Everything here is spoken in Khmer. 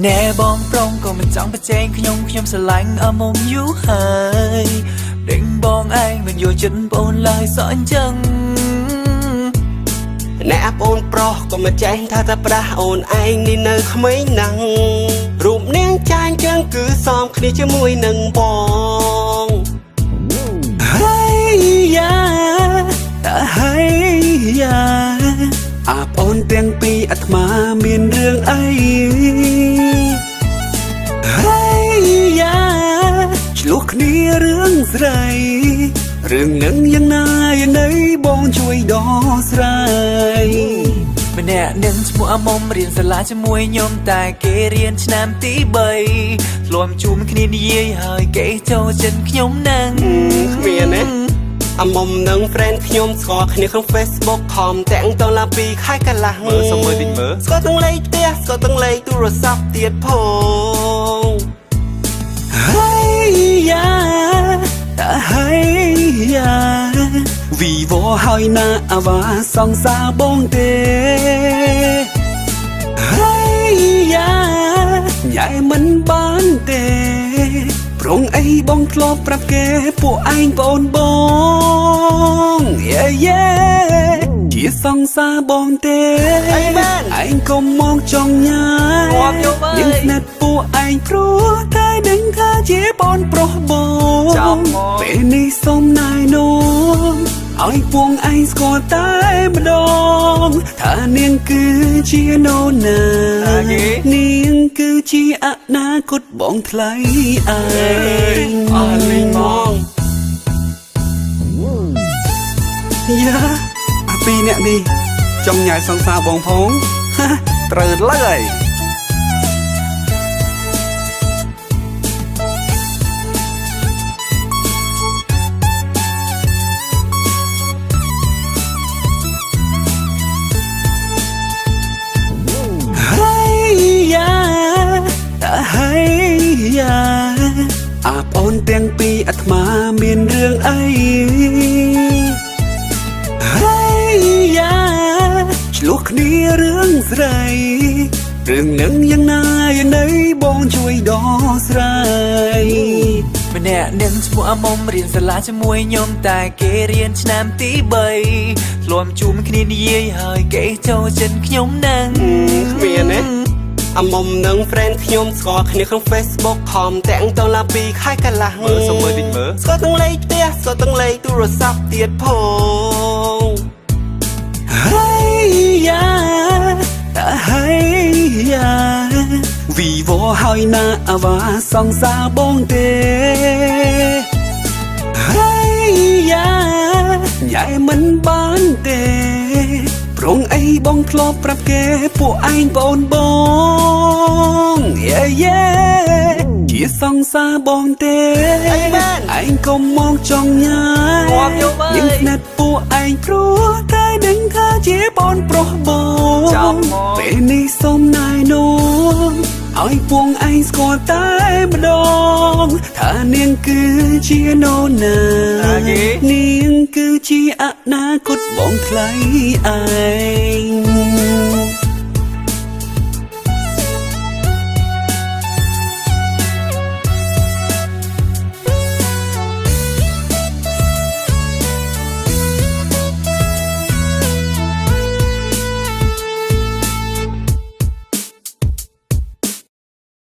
ណែបងប្រុងក៏មិនចង់ប្រជែងខ្ញុំខ្ញុំស្រឡាញ់អមុំយូរហើយដេញបងឯងមិនយល់ចិត្តបងឡើយសោះអញ្ចឹង អ្នកប្អូនប្រុសក៏មិនចេះថាតែប្រាស់អូនឯងនេះនៅក្មេងណាស់រូបនាងចាញ់ចឹងគឺសមគ្នាជាមួយនឹងបង ហើយយ៉ាហើយយ៉ាអាប្អូនទាំងពីរអាត្មាមានរឿងអីហើយយ៉ាឆ្លោះគ្នារឿងស្រីរឿងនឹងយ៉ាងណាយ៉ាងណីបងជួយដោះស្រាយ ម្នាក់នឹងឈ្មោះអាមុំរៀនសាលាជាមួយខ្ញុំតែគេរៀនឆ្នាំទី3ធ្លាប់ជួបគ្នានិយាយហើយគេចូលចិត្តខ្ញុំនឹង គ្មានទេអាមុំនឹង friend ខ្ញុំស្គាល់គ្នាក្នុង Facebook ខំតាំងតឡា2ខែកន្លះ មើលសុំមើលតិចមើល ស្គាល់ទាំងលេខផ្ទះស្គាល់ទាំងលេខទូរស័ព្ទទៀតផង ហើយយ៉ាហើយយ៉ាវីវហើយណាអាវ៉ាសង្សារបងទេហើយយ៉ាញ៉ែមិនបានទេប្រងអីបងធ្លាប់ប្រាប់គេពួកឯងប្អូនបងយេយេជាសង្សារបងទេ អីមែន ឯងកុំមកចង់ញ៉ែ ងាប់យកអើ នាង យ ស្និទ្ធពួកឯងព្រោះតែដឹងថាជាបងប្រុសបង ចំមក ពេលនេះសុំណែនាំឲ្យពួងឯងស្គាល់តែម្ដងថានាងគឺជានរណា ណាគេ នាងគឺជាអនាគតបងថ្លៃឯង អស់លេងមក យ៉ាអាពីរអ្នកនេះចង់ញ៉ែសង្សារបងផងហាត្រូវលើហើយ ហើយយ៉ាហើយយ៉ាអាប្អូនទាំងពីរអាត្មាមានរឿងអីហើយយ៉ាឆ្លោះគ្នារឿងស្រីរឿងនឹងយ៉ាងណាយ៉ាងណីបងជួយដោះស្រាយ ម្នាក់នឹងឈ្មោះអាមុំរៀនសាលាជាមួយខ្ញុំតែគេរៀនឆ្នាំទី3ធ្លាប់ជួបគ្នានិយាយហើយគេចូលចិត្តខ្ញុំនឹង គ្មានទេអាមុំនឹង friend ខ្ញុំស្គាល់គ្នាក្នុង Facebook ខំតាំងតឡា2ខែកន្លះ មើលសុំមើលតិចមើល ស្គាល់ទាំងលេខផ្ទះស្គាល់ទាំងលេខទូរស័ព្ទទៀតផង ហើយយ៉ាហើយយ៉ាវីវហើយណាអាវ៉ាសង្សារបងទេហើយយ៉ាញ៉ែមិនបានទេប្រងអីបងធ្លាប់ប្រាប់គេពួកឯងប្អូនបងយេយេជាសង្សារបងទេ អីមែន ឯងកុំមកចង់ញ៉ែ ងាប់យកអើយ នាងស្និទ្ធពួកឯងព្រោះតែដឹងថាជាបងប្រុសបង ចំមក ពេលនេះសុំណែនាំឲ្យពួងឯងស្គាល់តែម្ដងថានាងគឺជានរណា ណាគេ នាងគឺជាអនាគតបងថ្លៃឯង